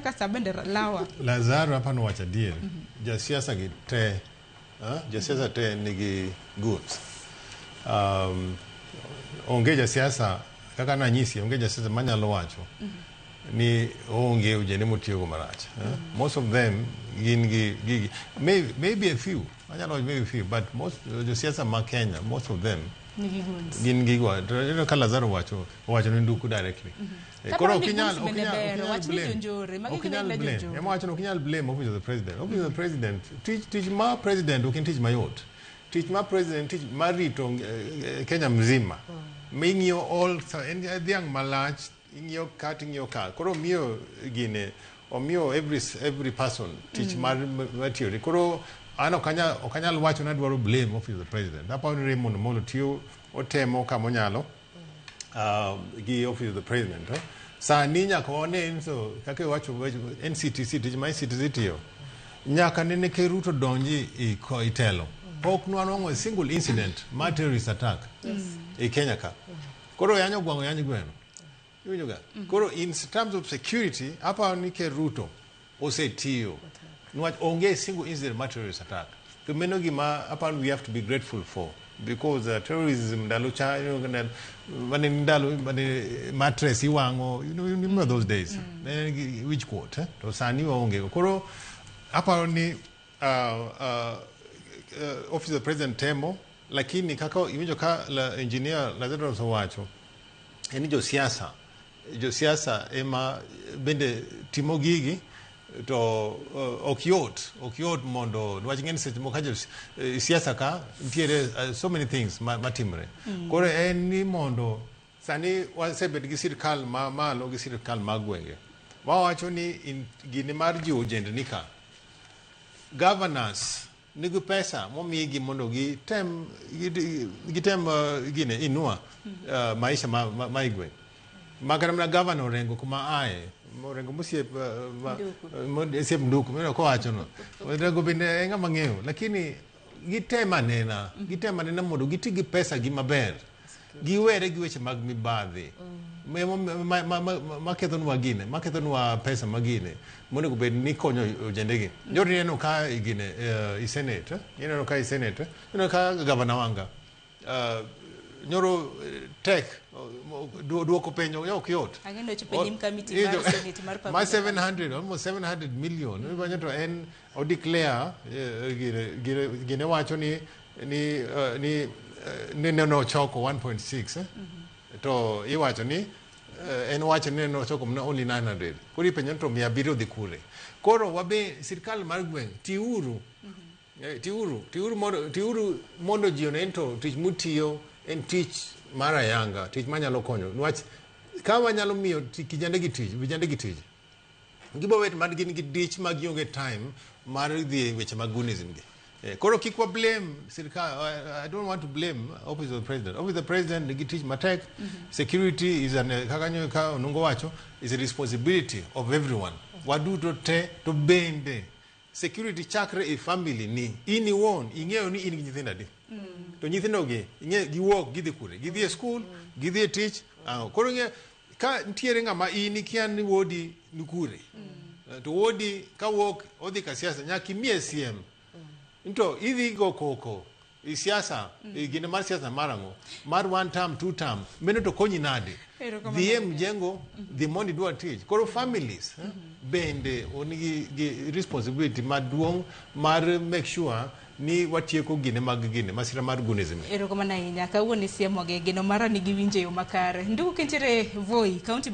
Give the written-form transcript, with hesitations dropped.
ka sa bende lawa. Lazaro hapa nowacho adier. Jasiasa gi te, jasiasa te nigi goons. Onge jasiasa kaka nanyisi, onge jasiasa manyalo wacho ni onge ojende motiyogo marach. Most of them gin gi gigi. Maybe a few, anyalo wacho maybe a few, but most josiasa ma Kenya, most of them nigi goons. Gin gigo. To ineno ka Lazaro owacho ne Nduku directly. Kaparo Koro ni ok inyal goons ok bende inyal ok ber, inyal wach ni blame. jonjore, magi Ok gin inyal aina blame. jonjore. Ema wacho ni ok inyal blame office of the president. Office of the president, tich mar president ok en tich mayot. Tich mar president tich mar rito Kenya mzima. Ming'iyo all en dhiang' malach, ing'iyo ka ting'iyo ka. Koro omiyo gine, omiyo every person tich mar tiyore. Koro an ok anyal wacho ni adwaro blame office of the president. Aparo ni Raymond Omolo tiyo, otemo kamonyalo gi office of the president. Sani nyaka wane ni so kaka iwacho NCTC, tich ma NCTC tiyo nyaka nene Ker Ruto donji i telo pok nwanwang'o a single incident mar terrorist attack e Kenya ka. Koro yanyo gwang'o yanyo gweno. Iwinjo ga? Koro in terms of security, aparo ni Ker Ruto osetiyo. Niwach onge single incident mar terrorist attack. To mano gima aparo we have to be grateful for because terrorism ndalo cha mane ndalo mane mattress iwang'o, you remember those days, ne wich kuot, eh? To sani waonge go. Koro aparo ni office of the president temo, lakini kaka iwinjo ka la engineer Lazarus owacho en ni josiasa ema bende timo gigi to ok yot mondo niwach ng'eni seche moko ka jo siasa ka nitiere so many things matimre. Koro en ni mondo sani wasebet gi sirikal ma malo gi sirikal mag gwenge wawacho ni gini mar jiwo ojendni ka governors nigi pesa momigi mondo gitem gine inua maisha ma e gweng' makata mana gavana Orengo kuma aye Orengo mosiep Nduku. Osiep Nduku mino kowacho no Orengo bende en ng'ama ng'eyo, lakini gitem anena mondo giti gi pesa gi maber, giwere gi weche mag mibadhi makethonwa gine, makethonwa pesa magine monego bed ni konyo ojendegi. Nyoro ineno ka gine i senate, ineno ka i senate, ineno ka gavana Wanga nyoro tek duoko penjo ok yot. Ang'e ochopo e nyim committee mar Senate mar ma 700, almost 700 million iwacho to en o declare gine wacho ni ni nochoko 1.6, eh? To iwacho ni en wacho ni nochoko mana only 900. Koro ipenjo ni to 700 odhi kure? Koro wabe sirikal mar gweng' tiuru. Tiuru mondo ji one to tich mutiyo en tich mar ayanga, tich manyalo konyo niwach ka wanyalo miyo kijande gi tich, vijande gi tich, gibo wet man gin gi dich ma gionge time mar dhi e weche mag goonism gi. Koro kik wa blame sirikal. I don't want to blame office of the president. Office of the president nigi tich matek. Security is an kaka nyo ka Onungo wacho is a responsibility of everyone, waduto te. To bende security chakre e family ni in iwuon ing'eyo ni in gi nyithindo adi, to nyithindo gi ing'e giwuok gidhi kure, gidhi e school, gidhi e tich, ang'o. Koro ing'e ka nitiere ng'ama in ikia ni wuodi ni kure, to wuodi kawuok odhi ka siasa, nyaka imiye siem to idhi go koko i siasa, i gine mar siasa mar ang'o, mar one term, two term, meno to konyi nade? Erokamano. Dhi e mjengo, dhi mondo idwar tich. Koro families bende onigi gi responsibility maduong' mar make sure ni watieko gine mag gine masira mar goonism. Erokamano ahinya. Kawuono isiemogi, geno mara ni giwinjo e yo makare. Ndugu kintiere Voi, kaunti.